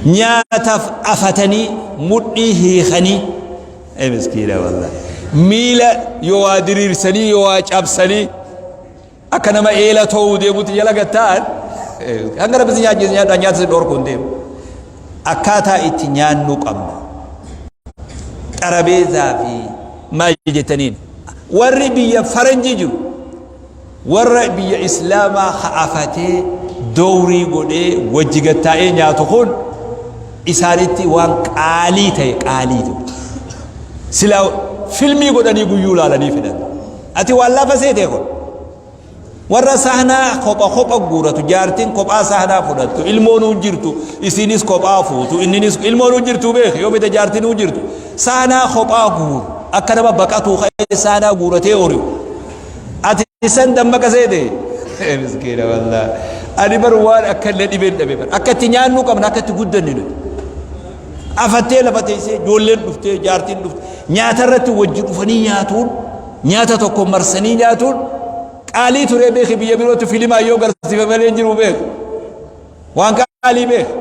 Nyaataaf afatanii mudhii hiikanii ee miskiina wallahi miila yoo waa diriirsanii yoo waa cabsanii akka nama eela too'uu deemutti jala gad taa'an hanga rabbi si nyaachise nyaadhaa nyaata si dhorku hin deemu. Akkaataa itti nyaannu qabna. Xarabeezaa fi maal jettaniin warri biyya faranjii jiru Warra biyya islaamaa ka afatee dowrii godhee wajji gad taa'ee nyaatu kun isaanitti waan qaalii ta'e qaalii ta'e. Silaa filmii godhanii guyyuu laalanii fedhan. Ati waan lafa seetee kun. Warra sahnaa kopha kopha guuratu jaartiin kophaa sahnaa fudhattu ilmoon hin jirtu isinis kophaa fuutu inninis ilmoon hin jirtu beek yoo fete jaartiin hin jirtu sahnaa kophaa guuru akka nama baqatuu ka'ee sahnaa guuratee ori'u. Ati san dammaqa seete? Miskiina wallah. Ani bar waan akka illee dhibeen dhabe bar. Akka itti nyaannu qabna akka itti guddanne nuti. Afattee lafa teessee ijoolleen dhuftee jaartiin dhufte nyaata irratti wajji dhufanii nyaatuun nyaata tokko marsanii nyaatuun qaalii turee beeki biyya birootti filimaa yoo garsiife malee hin jiru beeku. Waan qaalii beeku.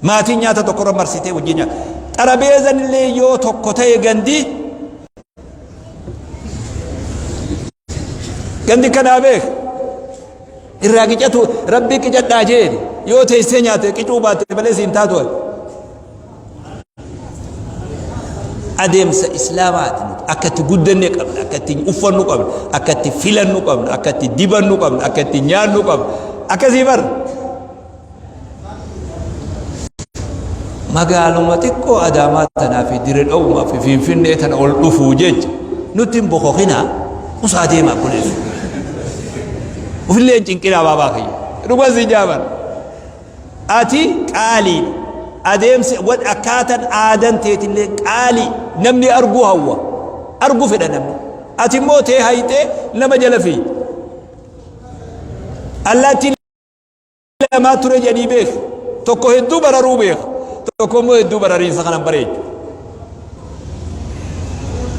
Maatiin nyaata tokko irra marsitee wajjin nyaata. Xarabeezan illee yoo tokko ta'e gandi Gandi kanaa beek. Irraa qicatu rabbii qicadhaa jeeni. Yoo teessee nyaate qicuu baatte malee siin taatu ati. Adeemsa islaamaati nuti akka itti guddanne qabna, akka itti uffannu qabna, akka itti filannu qabna, akka itti dibannu qabna, akka itti nyaannu qabna. Akkasii bar. Magaaluma xiqqoo Adaamaa tanaa fi Dire Dhawumaa fi Finfinnee tana ol dhufuu jecha nutti hin bokokinaa usaa deemaa kunis. Ofillee hin cinqinaa baabaa kiyya. Dhugan si jaaban. Ati qaaliidha. Adeemsi akkaataan aadan teetillee qaalii namni arguu hawwa. Arguu fedha namni. Ati immoo tee hayxee nama jala fiigdi. Allaattiin lamaa ture jedhii beeka. Tokko hedduu bararuu beeka. Tokko immoo hedduu barariinsa kana hin bareechu.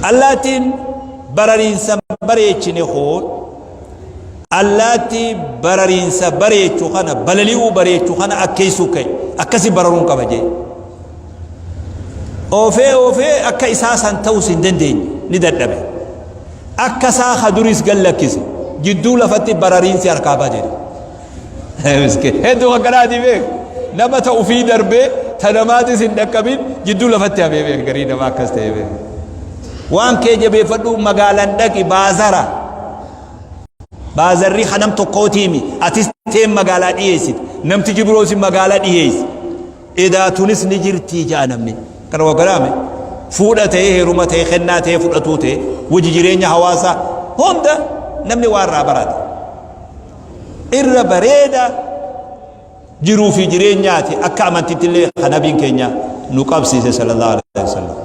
Allaattiin barariinsa bareechine kun allaattii barariinsa bareechu kana balali'uu bareechu kana akkeessuu ka'e akkasi bararuun qaba jee. Oofee oofee akka isaa san ta'us hin dandeenye ni dadhabe. Akka isaa ka duriis gad lakkise jidduu lafatti barariinsi harkaa bade. Miskiin hedduu akkanaati beek nama ta ufii darbee ta namaatis hin dhaqqabin jidduu lafatti hafee beek garii nama akkas ta'e beek. Waan kee jabeeffadhu magaalaan dhaqi baazara. Baazarri kanam tokkootiimi atis teen magaalaa dhiyeessite namtichi biroos magaalaa dhiyeesse. Edaa tunis ni jirtii ja'a namni. Kana waa garaame. Fuudha ta'ee heeruma ta'ee kennaa ta'ee fudhatuu ta'ee wajji jireenya hawaasaa hunda namni waa irraa barata. Irra bareeda jiruu fi jireenyaati akka amantiitti illee kan nabiin keenya nu qabsiise sallallahu alaihi wasallam.